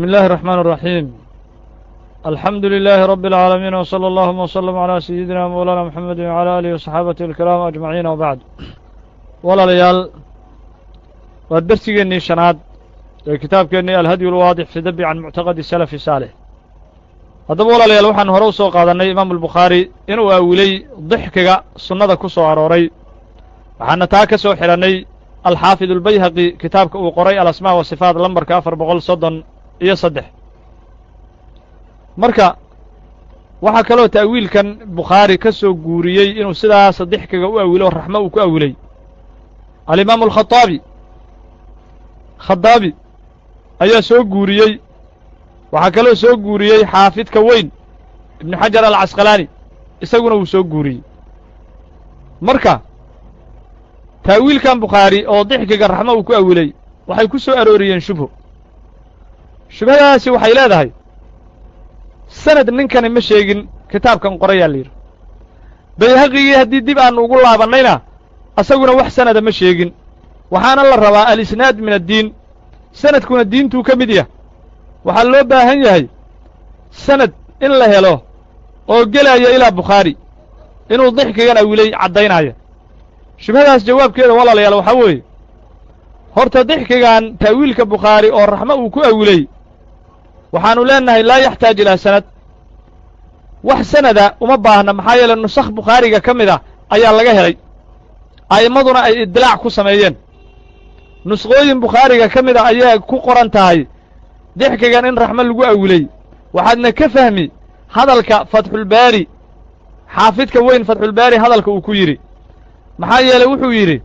بسم الله الرحمن الرحيم، الحمد لله رب العالمين، وصلى اللهم وسلم على سيدنا مولانا محمد وعلى آله وصxaabatihi الكiraam أجمaعiin، وبعd. Walaalayaal, waa dersigeennii shanaad ee kitaabkeennii Alhadyu اlwaadix fi dabi can muctaqadi salafi saalix. Haddaba walaalayaal, waxaan hore u soo qaadannay imaamu albukhaari inuu aawilay dixkiga sunnada ku soo arooray. Waxaana taa ka soo xidhannay alxaafid albayhaqi kitaabka uu qoray Alasmaa wa Sifaat, lambarka 433. Marka waxaa kaloo ta'wiilkan Bukhaari ka soo guuriyey inuu sidaas dixkiga u awilo, raxmo uu ku awilay, alimaamu alkhaaabi. Khadaabi ayaa soo guuriyey. Waxaa kaloo soo guuriyey xaafidka weyn Ibnu Xajar Alcasqalaani, isaguna wuu soo guuriyey. Marka ta'wiilkan Bukhaari oo dixkiga raxmo uu ku awilay waxay ku soo arooriyeen shubho. Shubhadaasi waxay leedahay sanad ninkani ma sheegin kitaabkan qorayaa la yidhi. Bayhaqigii haddii dib aanu ugu laabannayna, asaguna wax sanada ma sheegin. Waxaana la rabaa alisnaad min addiin, sanadkuna diintuu ka mid yah. Waxaa loo baahan yahay sanad in la helo oo gelaya ilaa Bukhaari inuu dixkigan awilay caddaynaya. Shubhadaas jawaabkeeda, walaalayaal, waxaa weeye: horta dixkigan ta'wiilka Bukhaari oo raxmo uu ku awilay, waxaannu leenahay laa yaxtaaj ilaa sanad, wax sanada uma baahna. Maxaa yeele, nusakh Bukhaariga ka mid ah ayaa laga helay, a'immaduna ay idilaac ku sameeyeen. Nuskhooyin Bukhaariga ka mid a ayaa ku qoran tahay dixkigan in raxmo lagu awilay. Waxaadna ka fahmi hadalka Fatxulbaari, xaafidka weyn Fatxulbaari hadalka uu ku yidhi. Maxaa yeelay, wuxuu yidhi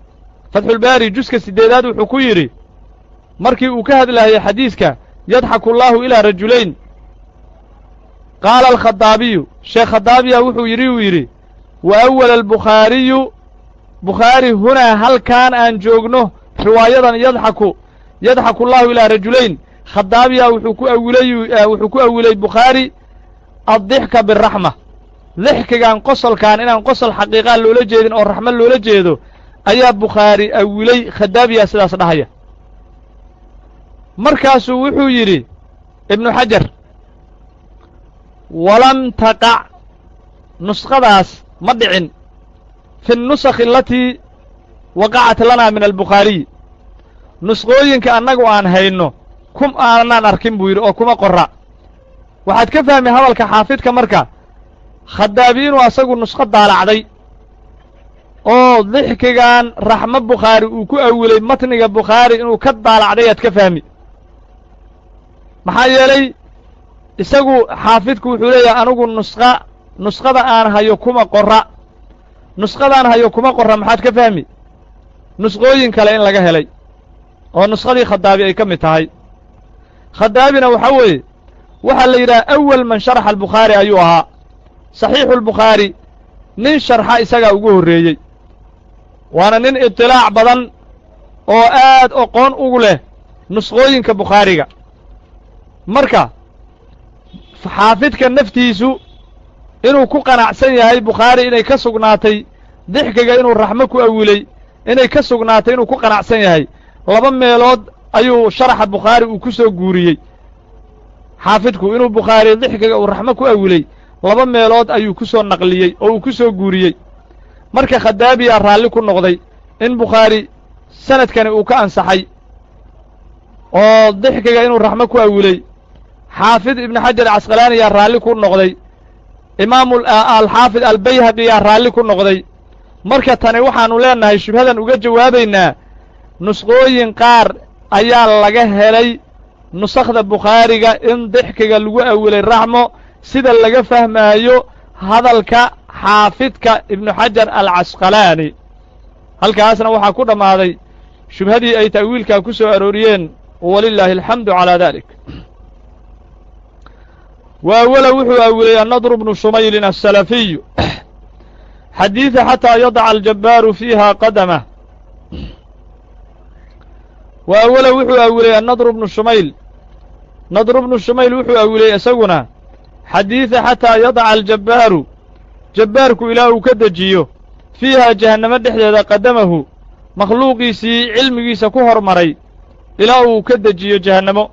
Fatxulbaari juska 8aad, wuxuu ku yidhi markii uu ka hadlaayay xadiiska "yadxaku allaahu ilaa rajulayn": "Qaala alkhadaabiyu", Sheekh Khadaabiya wuxuu yidhi, uu yidhi: "Wa awala albukhaariyu", Bukhaari hunaa, halkaan aan joogno, riwaayadan "yadxaku allaahu ilaa rajulayn", Khadaabiya wuxuu ku awilay Bukhaari addixka biraxma, dixkigan, qosolkan inaan qosol xaqiiqaa loola jeedin oo raxmo loola jeedo ayaa Bukhaari awilay. Khadaabiya sidaas dhahaya. Markaasuu wuxuu yidhi Ibnu Xajar: "Walam taqac", nuskhadaas ma dhicin, "fi nusakhi alatii waqacat lanaa min albukhaariyi", nuskhooyinka annagu aan hayno kum aanaan arkin buu yidhi oo kuma qora. Waxaad ka fahmi hadalka xaafidka marka Khadaabi inuu asagu nuskho daalacday oo dixkigan raxmo Bukhaari uu ku awilay matniga Bukhaari inuu ka daalacday aad ka fahmi. Maxaa yeelay, isagu xaafidku wuxuu leeyahay: "Anigu nuskhada aan hayo kuma qora, nuskhadaan hayo kuma qora." Maxaad ka fahmi? Nuskhooyin kale in laga helay oo nuskhadii Khadaabi ay ka mid tahay. Khadaabina waxaa weeye, waxaa la yidhaha awal man sharaxa albukhaari ayuu ahaa. Saxiixu albukhaari nin sharxa isagaa ugu horreeyey, waana nin idilaac badan oo aad oqoon ugu leh nuskhooyinka Bukhaariga. Marka xaafidka naftiisu inuu ku qanacsan yahay Bukhaari inay ka sugnaatay dixkiga inuu raxmo ku awilay, inay ka sugnaatay inuu ku qanacsan yahay, laba meelood ayuu sharaxa Bukhaari uu ku soo guuriyey. Xaafidku inuu Bukhaari dixkiga uu raxmo ku awilay laba meelood ayuu ku soo naqliyey oo uu ku soo guuriyey. Marka Khadaabiyaa raalli ku noqday in Bukhaari sanadkani uu ka ansaxay oo dixkiga inuu raxmo ku awilay. Xaafid Ibnu Xajar Casqalaaniyaa raalli ku noqday. Imaamu alxaafid Albayhaqiyaa raalli ku noqday. Marka tani waxaannu leenahay, shubhadan uga jawaabaynaa, nusqooyin qaar ayaa laga helay nusakhda Bukhaariga in dixkiga lagu awilay raxmo, sida laga fahmaayo hadalka xaafidka Ibnu Xajar Alcasqalaani. Halkaasna waxaa ku dhammaaday shubhadii ay ta'wiilkaa ku soo arooriyeen. Walilaahi alxamdu calaa dalik. Wa awala, wuxuu awilay Annadru bnu Shumaylin asalafiyu xadiida "xataa yadaca aljabbaaru fiiha qadamah". Wa awala, wuxuu awilay Annadru bnu Shumayl, Nadru bnu Shumayl wuxuu awilay isaguna xadiida "xataa yadaca aljabbaaru", jabbaarku ilaa uu ka dejiyo, "fiihaa", jahannamo dhexdeeda, "qadamahu", makhluuqiisii cilmigiisa ku hormaray ilaa uu ka dejiyo jahannamo.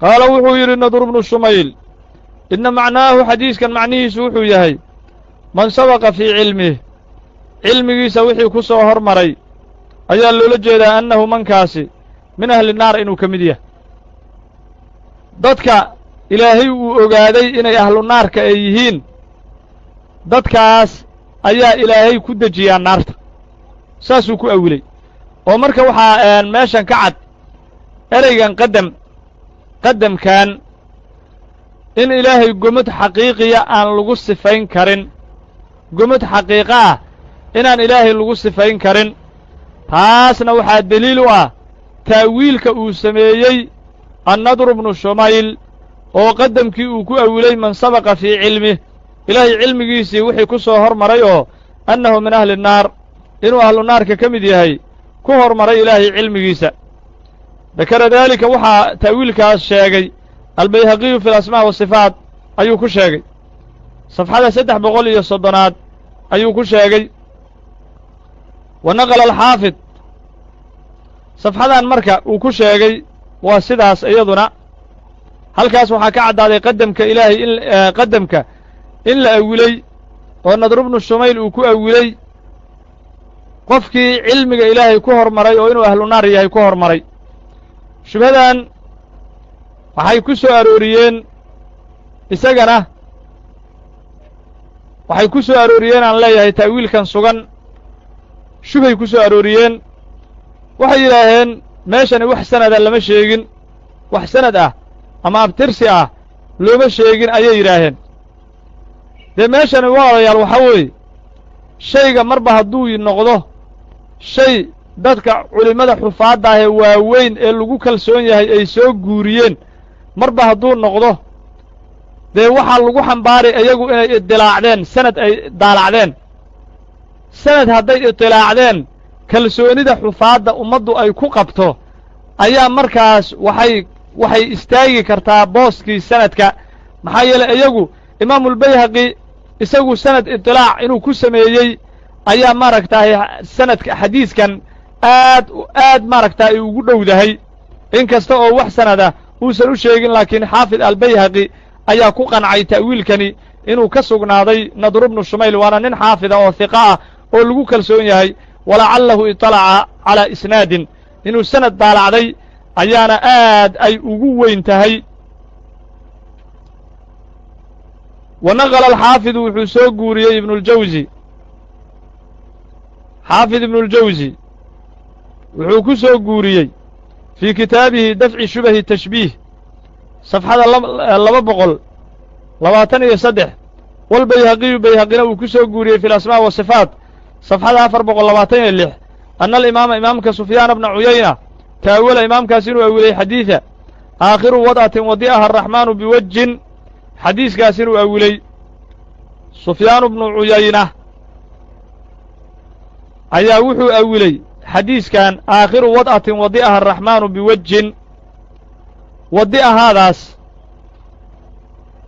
Qaala wuxuu yidhi Nadru bnu Shumayl: inna macnaahu, xadiiskan macnihiisu wuxuu yahay, man sabaqa fii cilmih, cilmigiisa wixii ku soo hormaray ayaa loola jeedaa, annahu mankaasi min ahli naar, inuu ka mid yahay dadka Ilaahay uu ogaaday inay ahlu naarka ay yihiin. Dadkaas ayaa Ilaahay ku dejiyaa naarta, saasuu ku awilay. Oo marka waxaa meeshan ka cad ereygan qadam, qadamkan in Ilaahay gomad xaqiiqiya aan lagu sifayn karin, gomad xaqiiqa ah inaan Ilaahay lagu sifayn karin. Taasna waxaa deliil u ah taawiilka uu sameeyey Annadru bnu Shumayl, oo qadamkii uu ku awilay man sabaqa fii cilmih, Ilaahay cilmigiisii wixii ku soo hormaray oo annahu min ahli nnaar, inuu ahlu naarka ka mid yahay ku hormaray Ilaahay cilmigiisa. Dakara daalika, waxaa ta'wiilkaas sheegay Albayhaqiyu fi alasmaa wasifaat ayuu ku sheegay, safxada 330aad ayuu ku sheegay. Wa naqala alxaafid, safxadan marka uu ku sheegay waa sidaas iyaduna. Halkaas waxaa ka caddaaday qadamka Ilaahay in qadamka in la awilay oo Nadru bnu Shumayl uu ku awilay qofkii cilmiga Ilaahay ku hormaray oo inuu ahlu naar yahay ku hormaray. Shubhadan waxay ku soo arooriyeen, isagana waxay ku soo arooriyeen, aan leeyahay, ta'wiilkan sugan shubhay ku soo arooriyeen. Waxay yidhaaheen meeshani wax sanada lama sheegin, wax sanad ah ama abtirsi ah looma sheegin ayay yidhaaheen. Dee meeshani, walaalayaal, waxaa weeye shayga marba hadduu noqdo shay dadka culimmada xufaadda ah ee waaweyn ee lagu kalsoon yahay ay soo guuriyeen, marba hadduu noqdo, dee waxaa lagu xambaari iyagu inay idilaacdeen sanad, ay daalacdeen sanad. Hadday idilaacdeen, kalsoonida xufaadda ummaddu ay ku qabto ayaa markaas waxay istaagi kartaa booskii sanadka. Maxaa yeelay iyagu Imaamulbayhaqi isagu sanad idilaac inuu ku sameeyey ayaa maaragtaay sanadka xadiiskan aad aad maaragtaa ay ugu dhowdahay, in kasta oo wax sanada uusan u sheegin, laakiin Xaafid Albayhaqi ayaa ku qancay ta'wiilkani inuu ka sugnaaday Nadru bnu Shumayl, waana nin xaafida oo hiqa ah oo lagu kalsoon yahay. Walacallahu iطalaca calaa isnaadin, inuu sanad daalacday ayaana aad ay ugu weyn tahay. Wa naqala alxaafidu, wuxuu soo guuriyey Ibnuljawsi, Xaafid Ibnuljawsi wuxuu ku soo guuriyey fii kitaabihi dafci shubahi tashbiih, safxada 223. Walbayhaqiyu, Bayhaqina uu ku soo guuriyey fi alasmaa wasifaat, safxada 426, anna alimaama, imaamka Sufyaana bna Cuyayna, taawala, imaamkaas inuu awilay xadiida aakhiru wad'atin wadi'aha araxmaanu biwajin, xadiiskaas inuu awilay Sufyaanu bnu Cuyayna ayaa wuxuu awilay xadiiskan aakhiru wad'atin wadi'aha araxmaanu biwajin, wadi'ahaadaas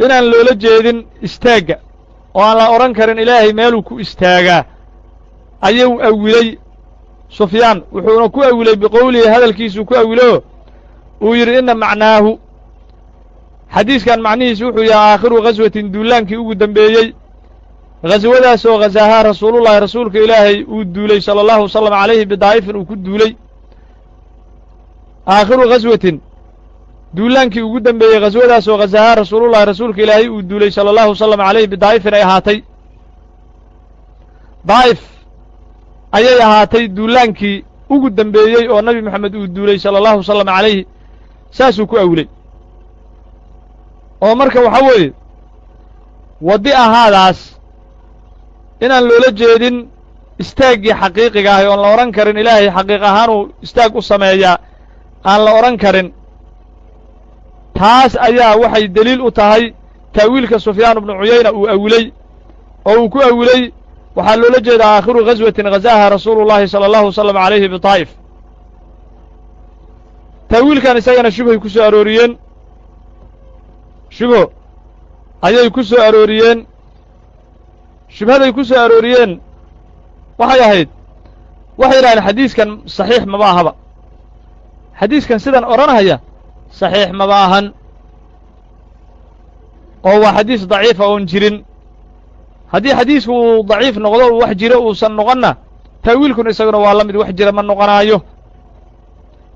inaan loola jeedin istaagga oo aan la odhan karin Ilaahay meeluu ku istaagaa ayuu awilay Sufyaan. Wuxuuna ku awilay biqowlihi, hadalkiisuu ku awiloo uu yidhi: inna macnaahu, xadiiskan macnihiisu wuxuu yahay aakhiru ghaswatin, duulaankii ugu dembeeyey, ghaswadaasoo ghasaahaa Rasuulullahi, rasuulka Ilaahay uu duulay, sala allahu wasalam calayhi, bidaa'ifin uu ku duulay. Aakhiru ghaswatin, duulaankii ugu dembeeyey, ghaswadaasoo ghasaahaa Rasuulullahi, rasuulka Ilaahay uu duulay, sala allahu wasalam calayhi, bidaa'ifin ay ahaatay, Daa'if ayay ahaatay duulaankii ugu dembeeyey oo Nabi Moxamed uu duulay, sala allahu wasalam calayhi. Saasuu ku awilay. Oo marka waxaa weeye waddi ahaadaas inaan loola jeedin istaaggii xaqiiqiga ahi, oon la odhan karin Ilaahay xaqiiq ahaanuu istaag u sameeyaa aan la odhan karin. Taas ayaa waxay deliil u tahay ta'wiilka Sufyaan bnu Cuyayna uu awilay oo uu ku awilay waxaa loola jeedaa aakhiru ghaswatin ghasaaha Rasuulu llahi sala allahu wasalam calayhi bidaa'if. Ta'wiilkan isagana shubhay ku soo arooriyeen, shubho ayay ku soo arooriyeen. Shubhaday ku soo arooriyeen waxay ahayd, waxay yidhahdeen xadiiskan saxiix maba ahaba, xadiiskan sidan odhanahaya saxiix maba ahan. Oo waa xadiis daciifa oon jirin. Haddii xadiisku uu daciif noqdo, wax jiro uusan noqonna, ta'wiilkuna isaguna waa la mid, wax jira ma noqonaayo.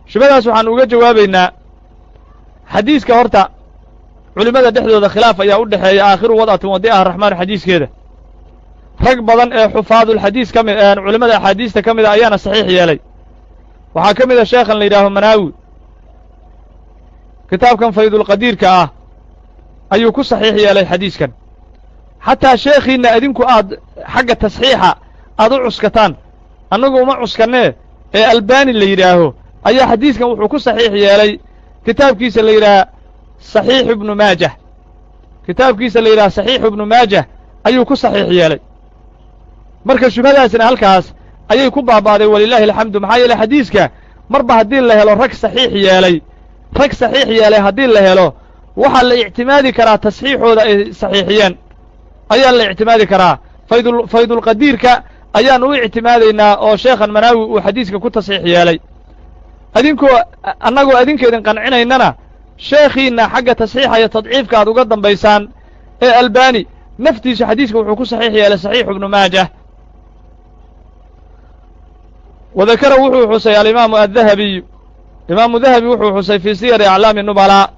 Shubhadaas waxaan uga jawaabaynaa, xadiiska horta culimmada dhexdooda khilaaf ayaa u dhexeeya aakhiru wad'atin wadi'aha raxmaanu xadiiskeeda. Rag badan ee xufaadulxadiis ka mid, culimmada axaadiista ka mida, ayaana saxiix yeelay. Waxaa ka mid a sheekhan la yidhaaho Manaawi. Kitaabkan Faydulqadiirka ah ayuu ku saxiix yeelay xadiiskan. Xataa sheekhiinna adinku aad xagga tasxiixa aad u cuskataan, annagu uma cuskannee, ee Albaani la yidhaaho ayaa xadiiskan wuxuu ku saxiix yeelay kitaabkiisa la yidhaha Saxiix Ibnu Maajah. Kitaabkiisa la yidhaha Saxiixu Ibnu Maajah ayuu ku saxiix yeelay. Marka shubhadaasina halkaas ayay ku baaba'day, walilaahi alxamdu. Maxaa yeeley, xadiiska marba haddii la helo rag saxiix yeelay, rag saxiix yeelay haddii la helo, waxaa la ictimaadi karaa tasxiixooda ay saxiixiyeen ayaa la ictimaadi karaa. Faydulqadiirka ayaan u ictimaadaynaa oo sheekhan Manaawi uu xadiiska ku tasxiix yeelay. Adinkoo annagoo adinka idin qancinaynana, sheekhiinna xagga tasxiixa iyo tadciifka aad uga dambaysaan ee Albaani naftiisu xadiiska wuxuu ku saxiix yeelay Saxiixu Ibnu Maajah. Wadakara wuxuu xusay alimaamu addahabiyu, imaamu Dahabi wuxuu xusay fii siyari aclaami nubalaa,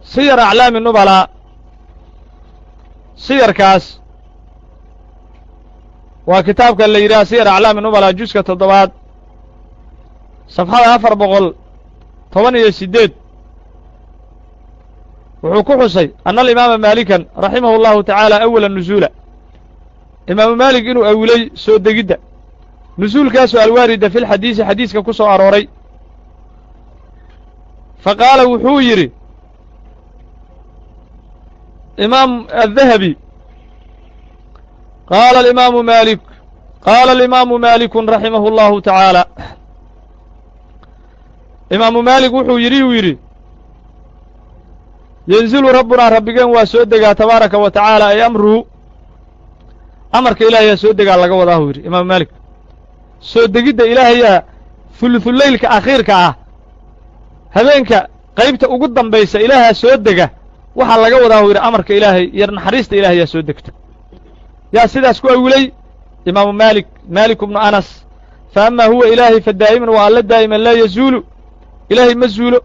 siyar aclaami nubalaa. Siyarkaas waa kitaabka la yidhaha Siyar Aclaami Nubalaa, juska toddobaad, safxada 418, wuxuu ku xusay anna alimaama Maalikan raximahu allahu tacaala awala nusuula, imaamu Maalik inuu awilay soo degidda, nusuulkaasoo alwaarida fi lxadiisi, xadiiska ku soo arooray. Fa qaala, wuxuu yidhi imaam Addahabi: qaala alimaamu Maalik, qaala alimaamu Maalikun raximahu allahu tacaala, imaamu Maalik wuxuu yidhi, uu yidhi: yanzilu rabbunaa, rabbigeen waa soo degaa, tabaaraka wa tacaala, ay amruhu, amarka ilaahayaa soo degaa laga wadaa, huu yidhi imaamu Maalik. Soo degidda ilaahayaa thuluthuleylka akhiirka ah, habeenka qaybta ugu dambaysa, ilaahaa soo dega waxaa laga wadaa, huu yidhi, amarka Ilaahay iyo naxariista Ilahayaa soo degta. Yaa sidaas ku awilay? Imaamu Maalik, Maalik ibnu Anas. Fa amaa huwa, ilaahay, fa daa'iman, waa alla daa'iman, laa yazuulu, ilaahay ma zuulo,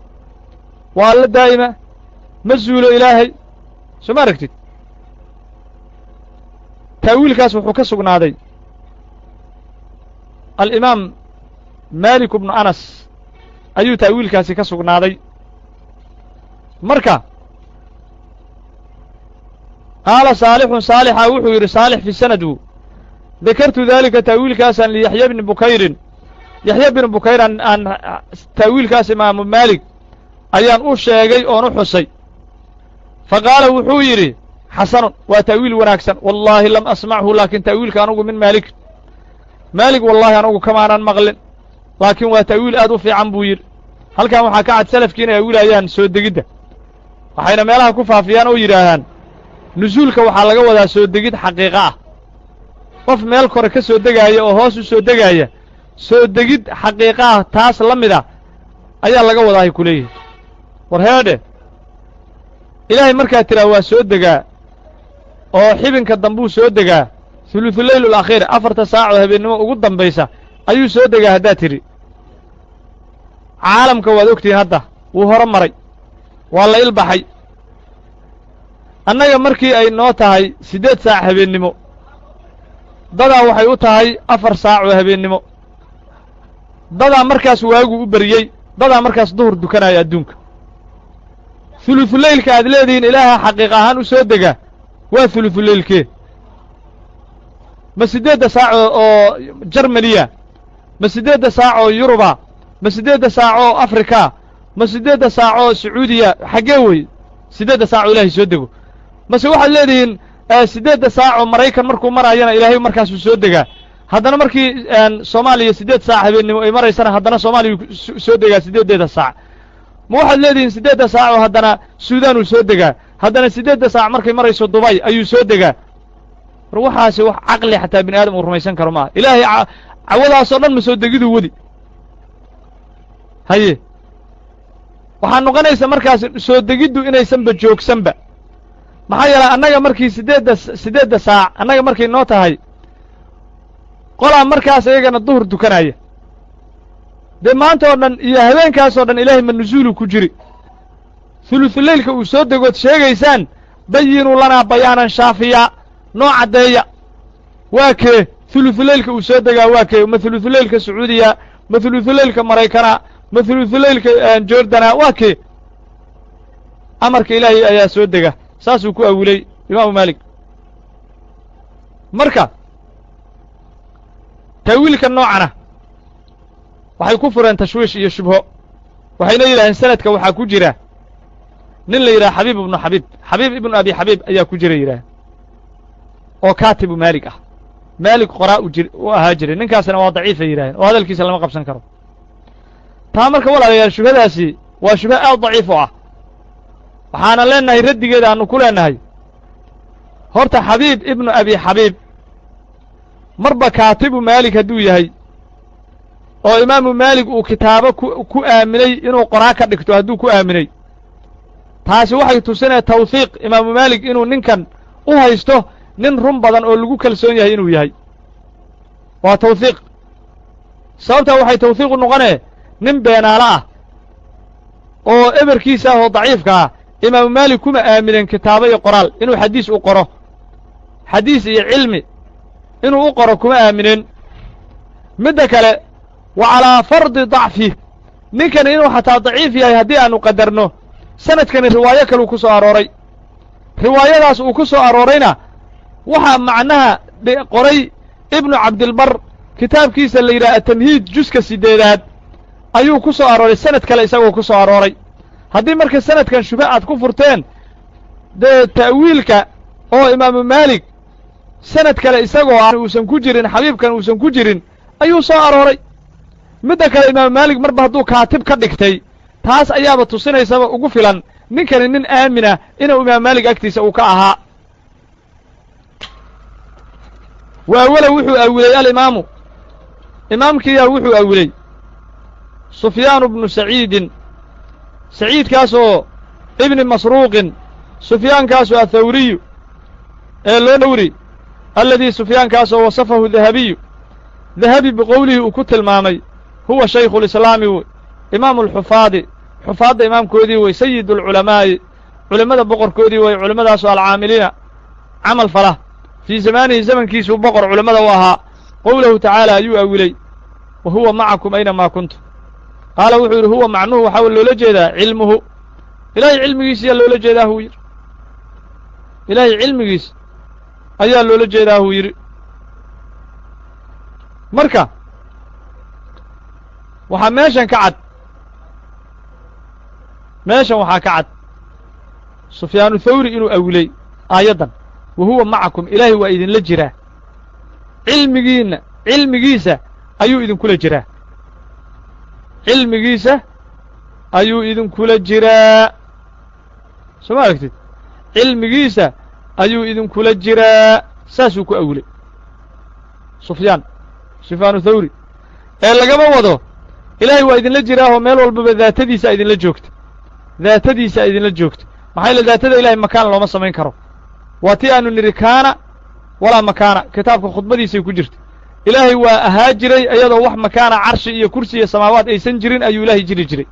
waa alla daa'ima, ma zuulo ilaahay. Soo ma aragtid? Taawiilkaas wuxuu ka sugnaaday alimaam Maalik ibnu Anas ayuu taawiilkaasi ka sugnaaday. Marka qaala Saalixun, Saalixa wuxuu yidhi, Saalix fi sanadu: dakartu daalika, taawiilkaasaan, liYaxya bni Bukayrin, Yaxya bni Bukayr aan taawiilkaas imaamu Maalik ayaan u sheegay oon u xusay. Fa qaala, wuxuu yidhi: xasanun, waa ta'wiil wanaagsan. Wallaahi lam asmachu, laakiin ta'wiilka anugu min Maalik, Maalik wallaahi anugu kamaanan maqlin, laakiin waa ta'wiil aad u fiican, buu yidhi. Halkan waxaa ka cad salafkii inay awilayaan soo degidda. Waxayna meelaha ku faafiyaan oo yidhaahaan nusuulka waxaa laga wadaa soo degid xaqiiqo ah, qof meel kore ka soo degaaya oo hoos u soo degaaya, soo degid xaqiiqo ah taas la mid ah ayaa laga wadaa, ay ku leeyihin. War heedhe, Ilaahay markaad tidhaha waa soo degaa oo xibinka dambuu soo degaa, thuluthuleyl alakhiir, 4ta saac oo habeennimo ugu dambaysa ayuu soo degaa haddaad tidhi, caalamka waad ogtihiin hadda wuu horo maray, waa la ilbaxay. Annaga markii ay noo tahay 8 saac habeennimo, dadaa waxay u tahay 4 saac oo habeennimo, dadaa markaas waagu u beriyey, dadaa markaas duhur dukanaya adduunka. Thuluthulaylka aad leedihiin ilaaha xaqiiq ahaan u soo dega waa thuluthulaylkee? Ma 8da saac oo Jarmaniya? Ma 8da saac oo Yuruba? Ma 8da saac oo Afrika? Ma 8da saac oo Sacuudiya? Xaggee wey 8da saac oo ilaahay soo dego? Mase waxaad leedihiin 8da saac oo Maraykan markuu maraayana ilaahay markaasuu soo degaa, haddana markii Soomaaliya 8 saac habeennimo ay maraysana haddana Soomaaliya soo degaa 8deeda saac? Ma waxaad leedihiin 8da saac oo haddana Suudaan uu soo degaa, haddana 8da saac markay marayso Dubay ayuu soo degaa? War waxaasi wax caqli xataa bini aadam uu rumaysan karo maaha. Ilaahay cawadaasoo dhan ma soo degiduu wadi haye? Waxaa noqonaysa markaas soo degiddu inaysanba joogsanba. Maxaa yeelay annaga markii 8-da saac annaga markay noo tahay, qolaa markaas iyagana duhur tukanaya. Dee maanta oo dhan iyo habeenkaasoo dhan ilaahay ma nusuulu ku jiri. Thuluthuleylka uu soo degood sheegaysaan, bayinuu lanaa bayaanan shaafiyaa, noo caddeeya. Waa kee thuluthuleylka uu soo degaa? Waa kee? Ma thuluthuleylka Sacuudiya? Ma thuluthuleylka Maraykana? Ma thuluthuleylka Jordana? Waa kee? Amarka Ilaahay ayaa soo dega, saasuu ku awilay Imaamu Maalik. Marka taawiilka noocana waxay ku fureen tashwiish iyo shubho. Waxayna yidhaaheen sanadka waxaa ku jira nin la yidhaha Xabiib ibnu Xabiib, Xabiib ibnu Abi Xabiib ayaa ku jira yidhaaheen, oo kaatibu Maalik ah, Maalik qoraa u ahaa jiray. Ninkaasna waa daciifay yidhaaheen, oo hadalkiisa lama qabsan karo. Taa marka walaalayaal, shubhadaasi waa shubho aad daciif u ah. Waxaana leenahay raddigeeda aanu ku leenahay, horta Xabiib ibnu Abi Xabiib marba kaatibu Maalik hadduu yahay, oo Imaamu Maalik uu kitaabo ku aaminay inuu qoraa ka dhigto hadduu ku aaminay, taasi waxay tusinaya tawhiiq Imaamu Maalik inuu ninkan u haysto nin run badan oo lagu kalsoon yahay inuu yahay. Waa tawhiiq. Sababtaa waxay tawhiiq u noqonee, nin beenaalo ah oo eberkiisa ah oo daciifka ah Imaamu Maalik kuma aaminen kitaabo iyo qoraal inuu xadiis u qoro, xadiis iyo cilmi inuu u qoro kuma aaminen. Midda kale, wa calaa fardi dacfi, ninkani inuu xataa daciif yahay haddii aanu qadarno, sanadkani riwaayo kaluu ku soo arooray. Riwaayadaas uu ku soo aroorayna waxaa macnaha qoray Ibnu Cabdilbar kitaabkiisa la yidhaha Atamhiid, juska 8aad ayuu ku soo arooray, sanad kale isagoo ku soo arooray. Haddii marka sanadkan shubhe aad ku furteen, dee ta'wiilka oo Imaamu Maalik sanad kale isagoo uusan ku jirin, xabiibkan uusan ku jirin ayuu soo arooray. Midda kale, Imaamu Maalik marba hadduu kaatib ka dhigtay, taas ayaaba tusinaysaba ugu filan ninkani nin aamina inuu Imaamu Maalik agtiisa uu ka ahaa. Waa walow wuxuu awilay alimaamu, imaamkiiyaa wuxuu awilay Sufyaanu bnu Saciidin, Saciidkaasoo ibni Masruuqin, Sufyaankaasoo athawriyu ee loo dhowri, alladii Sufyaankaasoo wasafahu Dahabiyu, Dahabi biqowlihii uu ku tilmaamay huwa shaykhulislaami wey, imaamu alxufaadi, xufaadda imaamkoodii wey, sayidu alculamaa'i, culimmada boqorkoodii wey, culimmadaasoo alcaamiliina camal fala fii zamaanihi, zamankiisuu boqor culimmada u ahaa. Qowlahu tacaala ayuu awilay, wa huwa macakum aynamaa kuntum. Qaala wuxuu yidhi, huwa macnuhu waxaa loola jeedaa cilmuhu, Ilaahay cilmigiisa ayaa loola jeedaa huu yidhi, Ilaahay cilmigiis ayaa loola jeedaa huu yidhi. Marka waxaa meeshan ka cad, meeshan waxaa ka cad Sufyaanu Thawri inuu awilay aayaddan wa huwa macakum, Ilaahay waa idinla jiraa, cilmigiinna cilmigiisa ayuu idinkula jiraa, cilmigiisa ayuu idinkula jiraa. Soo ma aragtid? Cilmigiisa ayuu idinkula jiraa, saasuu ku awilay Sufyaanu Thawri. Ee lagama wado Ilaahay waa idinla jiraahoo meel walbaba daatadiisa idinla joogta, daatadiisa idinla joogta. Maxaa yeele daatada Ilahay makaan looma samayn karo. Waa tii aanu nidhi kaana walaa makaana, kitaabka khudbadiisay ku jirta. Ilaahay waa ahaa jiray iyadoo wax makaana carshi iyo kursi iyo samaawaad aysan jirin ayuu Ilaahay jiri jiray.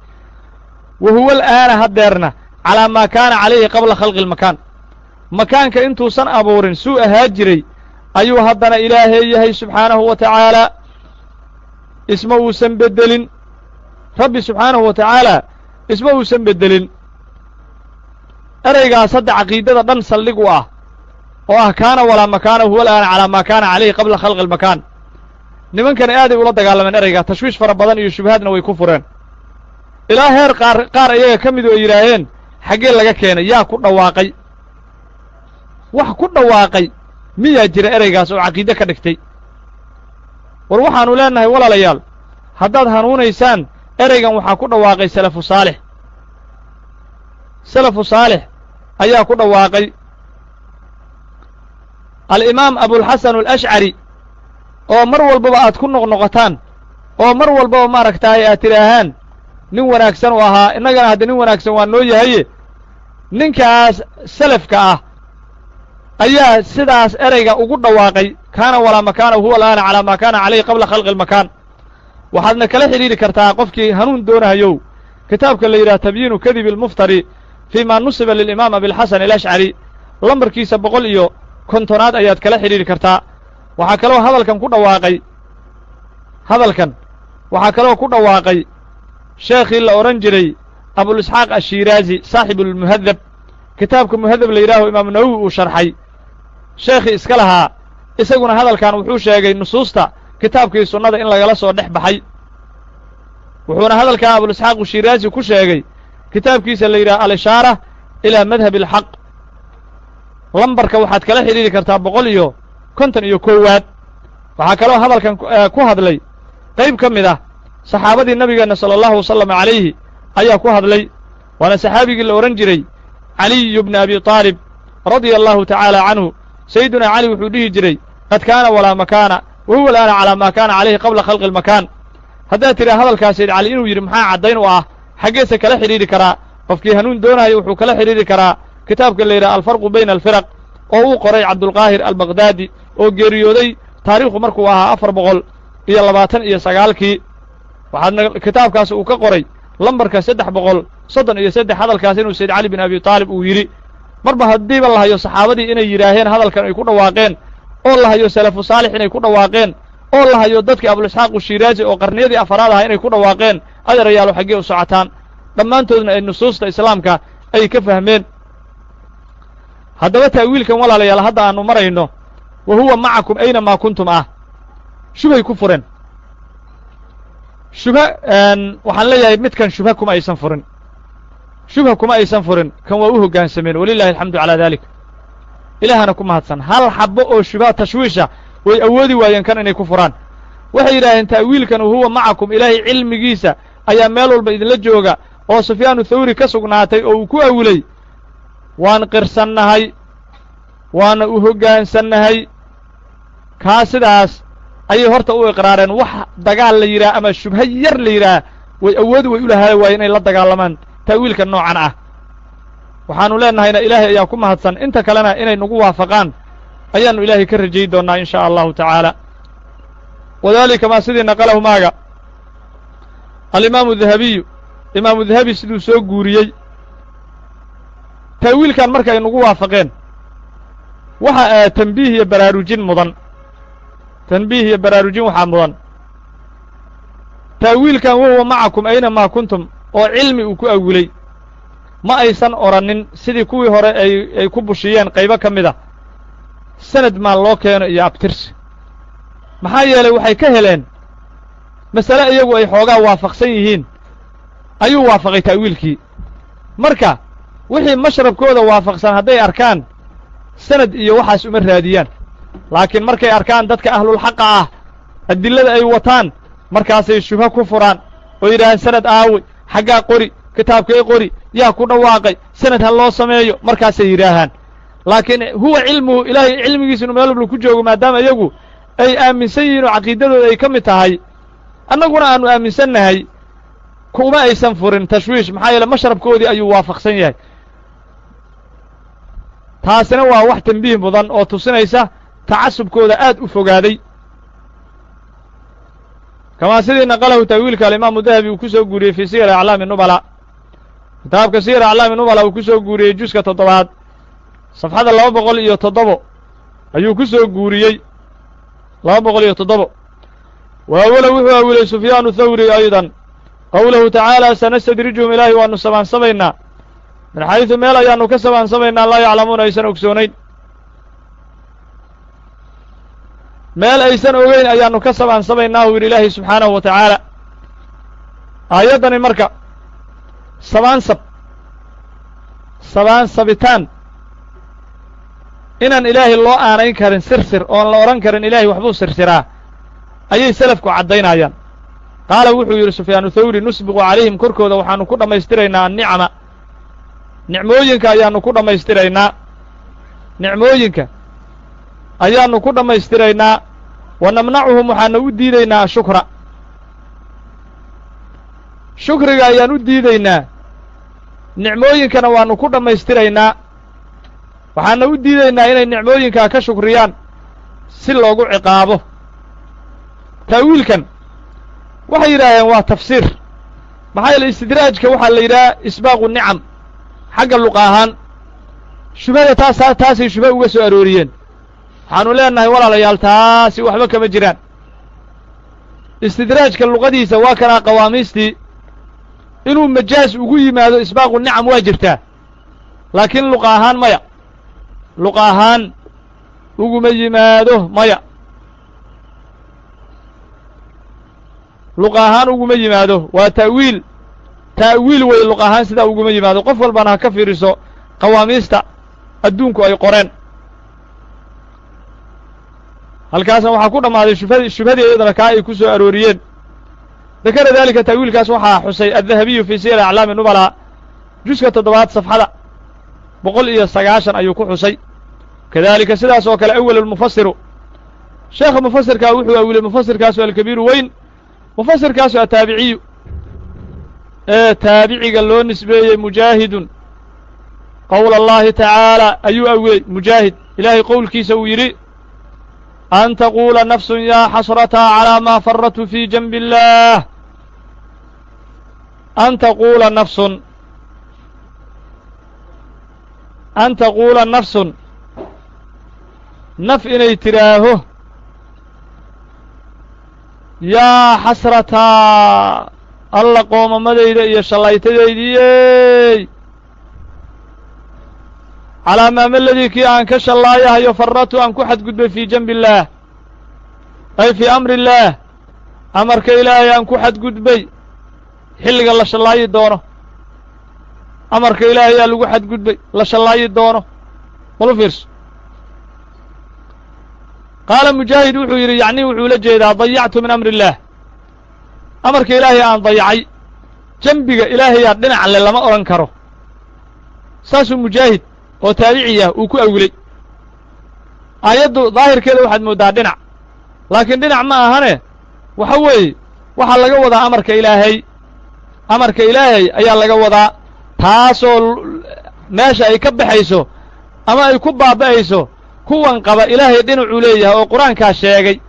Wa huwa al'aana haddeerna calaa maa kaana calayhi qabla khalqi almakaan, makaanka intuusan abuurin suu ahaa jiray ayuu haddana Ilaahay yahay subxaanahu wa tacaala, isma uusan beddelin. Rabbi subxaanahu wa tacaala isma uusan beddelin. Ereygaas hadda caqiidada dhan saldhig u ah, oo ah kaana walaa makaana, huwa al'aana calaa maa kaana calayhi qabla khalqi almakaan. Nimankani aaday ula dagaalameen ereygaa, tashwiish fara badan iyo shubahaadna way ku fureen, ilaa heer qaar iyaga ka mid oo yidhaaheen xaggee laga keenay, yaa ku dhawaaqay, wax ku dhawaaqay miyaa jira ereygaas oo caqiide ka dhigtay. War waxaannu leenahay walaalayaal, haddaad hanuunaysaan ereygan waxaa ku dhawaaqay salafu saalix, salafu saalix ayaa ku dhawaaqay. Alimaam Abulxasan alashcari oo mar walbaba aad ku noqnoqotaan, oo mar walbaba maaragtaay aad tidhaahaan Nin wanaagsan uu ahaa, innagana hadda nin wanaagsan waa noo yahaye. Ninkaas selafka ah ayaa sidaas ereyga ugu dhawaaqay, kaana walaa makaana wahuwa al'aana calaa maa kaana calayhi qabla khalqi almakaan. Waxaadna kala xidhiidhi kartaa qofkii hanuun doonahayow kitaabka la yidhaha Tabyiinu Kadibi almuftari fii maa nusiba lilimaam Abilxasan Alashcari, lambarkiisa 150aad ayaad kala xidhiidhi kartaa. Waxaa kaloo hadalkan ku dhawaaqay, hadalkan waxaa kaloo ku dhawaaqay sheekhii la odhan jiray Abulisxaaq Ashiiraazi, saaxibulmuhadab, kitaabka Muhadab la yidhaaho Imaamu Nawowi uu sharxay, sheekhii iska lahaa. Isaguna hadalkan wuxuu sheegay nusuusta kitaabkii sunnada in lagala soo dhex baxay. Wuxuuna hadalkaa Abulisxaaq Shiiraazi ku sheegay kitaabkiisa la yidhaha Alishaara ilaa Madhab alxaq, lambarka waxaad kala xidhiidhi kartaa 151aad. Waxaa kaloo hadalkan ku hadlay qayb ka mid ah saxaabadii nabigeenna sala allahu wasalam calayhi ayaa ku hadlay, waana saxaabigii la odhan jiray Caliyu bni Abi Taalib radia allahu tacaala canhu. Sayidunaa Cali wuxuu dhihi jiray: qad kaana walaa makaana wa huwa al'aana calaa maa kaana calayhi qabla khalqi almakaan. Haddaad tidhaa hadalkaas Sayid Cali inuu yidhi maxaa caddayn u ah, xaggeese kala xidhiidhi karaa? Qofkii hanuun doonayo wuxuu kala xidhiidhi karaa kitaabka la yidhaha Alfarqu bayna alfiraq oo uu qoray Cabdulqaahir Albaqdaadi oo geeriyooday taariikhu markuu ahaa 429kii. Waxaadna kitaabkaas uu ka qoray lambarka 333 hadalkaas inuu Sayd Cali bin Abi Taalib uu yidhi. Marba haddiiba la hayo saxaabadii inay yidhaaheen hadalkan ay ku dhawaaqeen, oo la hayo salafu saalix inay ku dhawaaqeen, oo la hayo dadkii Abulisxaaq Shiiraazi oo qarniyadii afaraad ahaa inay ku dhawaaqeen, adeerayaalo xaggee u socotaan? Dhammaantoodna ay nusuusta islaamka ay ka fahmeen. Haddaba ta'wiilkan, walaalayaal, hadda aanu marayno, wa huwa macakum ayna maa kuntum ah, shubhay ku fureen. Shubha waxaan leeyahay, midkan shubha kuma aysan furin, shubha kuma aysan furin. Kan waa u hoggaansameen, walilahi alxamdu calaa dalik, Ilaahana ku mahadsan. Hal xabbo oo shubha tashwiisha way awoodi waayeen kan inay ku furaan. Waxay yidhaaheen ta'wiilkan wahuwa macakum, Ilaahay cilmigiisa ayaa meel walba idinla jooga, oo Sufyaanu Thawri ka sugnaatay oo uu ku awilay, waan qirsannahay waana u hoggaansannahay. Kaa sidaas ayay horta u iqraareen. Wax dagaal la yidhaah ama shubha yar la yidhaah way awoodi way u lahaa waayeen inay la dagaalamaan ta'wiilka noocan ah. Waxaannu leennahayna Ilaahay ayaa ku mahadsan, inta kalena inay nagu waafaqaan ayaannu Ilaahay ka rajay doonnaa in shaa Allahu tacaala. Wadaalika maa sidii naqalahu maaga alimaamu Dahabiyu, Imaamu Dahabi siduu soo guuriyey. Ta'wiilkan marka ay nagu waafaqeen, waxa tanbiih iyo baraarujin mudan, tanbiih iyo baraarujin waxaa mudan ta'wiilkan wahuwa macakum ayna maa kuntum oo cilmi uu ku awilay, ma aysan odhanin sidii kuwii hore ay ku bushiyeen qaybo ka mid a, sanad maa loo keeno iyo abtirsi. Maxaa yeelay, waxay ka heleen masale iyagu ay xoogaa waafaqsan yihiin ayuu waafaqay ta'wiilkii. Marka wixii mashrabkooda waafaqsan hadday arkaan, sanad iyo waxaas uma raadiyaan, laakiin markay arkaan dadka ahlulxaqa ah adillada ay wataan, markaasay shubha ku furaan oo yidhahaan: sanad aawi, xaggaa qori, kitaabkay qori, yaa ku dhawaaqay, sanad ha loo sameeyo, markaasay yidhaahaan. Laakiin huwa cilmuhu, Ilaahay cilmigiisa inu meel walba ku joogo, maadaama iyagu ay aaminsan yihiin oo caqiidadooda ay ka mid tahay, annaguna aanu aaminsannahay, kuma aysan furin tashwiish. Maxaa yeele, mashrabkoodii ayuu waafaqsan yahay. Taasina waa wax tambiih mudan oo tusinaysa tacasubkooda aad u fogaaday. Kamaa sidii naqalahu ta'wiilka alimaamu Dahabi uu ku soo guuriyey fii Siyar Aclaami Nubala, kitaabka Siyar Aclaami Nubala uu ku soo guuriyey, juska toddobaad, safxada 207 ayuu ku soo guuriyey, 207. Wa awala wuxuu awilay Sufyaanu Thawri aydan qowlahu tacaala: sanastadrijuhum, Ilaahay waanu sabaansabaynaa, min xaysu meel ayaannu ka sabaansabaynaa, laa yaclamuuna aysan ogsoonayn, meel aysan ogeyn ayaannu ka sabaansabaynaa, uu yidhi Ilaahay subxaanahu wa tacaala. Aayaddani marka sabaansab, sabaansabitaan inaan Ilaahay loo aanayn karin sirsir, oon la odhan karin Ilaahay waxbuu sirsiraa, ayay selafku caddaynayaan. Qaala wuxuu yidhi Sufyaanu Thawri: nusbiqu calayhim, korkooda waxaannu ku dhammaystiraynaa, annicama, nicmooyinka ayaannu ku dhammaystiraynaa, nicmooyinka ayaannu ku dhammaystiraynaa, wa namnacuhum, waxaana u diidaynaa ashukra. Shukriga ayaan u diidaynaa, nicmooyinkana waannu ku dhammaystiraynaa. Waxaana u diidaynaa inay nicmooyinkaa ka shukriyaan si loogu ciqaabo. Ta'wiilkan waxay yidhaaheen waa tafsiir. Maxaa yeele istidraajka waxaa la yidhaha isbaaqu nicam xagga luqa ahaan. Shubhada taasaa taasay shubha uga soo arooriyeen. Waxaanu leenahay walaalayaal, taasi waxba kama jiraan. Istidraajka luqadiisa waa kanaa qawaamiistii inuu majaaz ugu yimaado isbaaqu nicam waa jirtaa, laakiin luqa ahaan maya, luqa ahaan uguma yimaado maya, luqa ahaan uguma yimaado. Waa ta'wiil, ta'wiil wey luqa ahaan sidaa uguma yimaado. Qof walbana ha ka fiiriso qawaamiista adduunku ay qoreen. Halkaasna waxaa ku dhammaaday shubhadii iyadana kaa ay ku soo arooriyeen. Dakara daalika ta'wiilkaas waxaa xusay addahabiyu fii siyar aclaami nubalaa juska 7aad safxada 190 ayuu ku xusay. Kadaalika sidaas oo kale awal almufasiru, sheekha mufasirkaa wuxuu awilay, mufasirkaasu alkabiiru weyn, mufasirkaasu ataabiciyu ee taabiciga loo nisbeeyey mujaahidun, qowl allaahi tacaala ayuu awilay mujaahid, ilaahay qowlkiisa uu yidhi: an taquula nafsun yaa xasrataa calaa maa faradtu fii janbi illaah. An taquula nafsun, an taquula nafsun, naf inay tidhaaho yaa xasrataa, alla qoomamadayda iyo shallaytadaydiyey, calaa maamaladii kii aan ka shallaayahayo faradtu aan ku xadgudbay fii janbi illaah, ay fii amri illaah, amarka ilaahay aan ku xadgudbay. Xilliga la shallaayi doono amarka ilaahayaa lagu xadgudbay, la shallaayi doono. Bal u fiirso. Qaala mujaahid wuxuu yidhi, yacnii wuxuu la jeedaa dayactu min amri illaah, amarka ilaahay aan dayacay. Jambiga ilaahayaa dhinac le lama odhan karo. Saasuu mujaahid oo taabiciya uu ku awilay. Aayaddu daahirkeeda waxaad mooddaa dhinac, laakiin dhinac ma ahane. Waxa weeye waxaa laga wadaa amarka ilaahay, amarka ilaahay ayaa laga wadaa, taasoo meesha ay ka baxayso ama ay ku baaba'ayso kuwan qaba ilaahay dhinacuu leeyahay oo qur-aankaa sheegay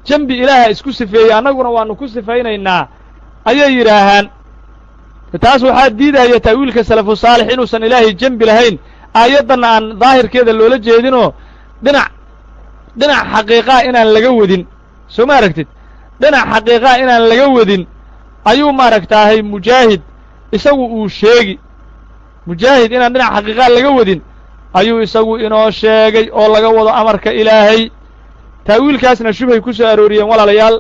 jambi ilaaha isku sifeeyey, annaguna waannu ku sifaynaynaa ayay yidhaahaan. Taas waxaa diidaya ta'wiilka salafu saalix inuusan ilaahay jambi lahayn, aayaddanna aan daahirkeeda loola jeedinoo dhinac xaqiiqaa inaan laga wadin. Soo ma aragtid? Dhinac xaqiiqaa inaan laga wadin ayuu maaragtaahay mujaahid isagu uu sheegi. Mujaahid inaan dhinac xaqiiqaa laga wadin ayuu isagu inoo sheegay oo laga wado amarka ilaahay. Ta'wiilkaasna shubhay ku soo arooriyeen walaalayaal.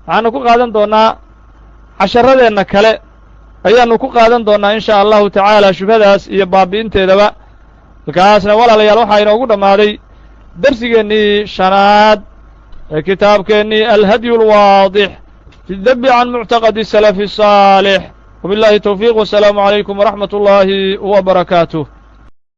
Waxaanu ku qaadan doonnaa casharadeenna kale, ayaannu ku qaadan doonnaa in shaa allahu tacaala shubhadaas iyo baabi'inteedaba. Halkaasna walaalayaal waxaa inoogu dhammaaday darsigeennii 5aad ee kitaabkeennii alhadyu alwaadix fi dabi can muctaqadi salafi asaalix. Wabillahi towfiiq, wasalaamu calaykum waraxmat ullaahi wa barakaatuh.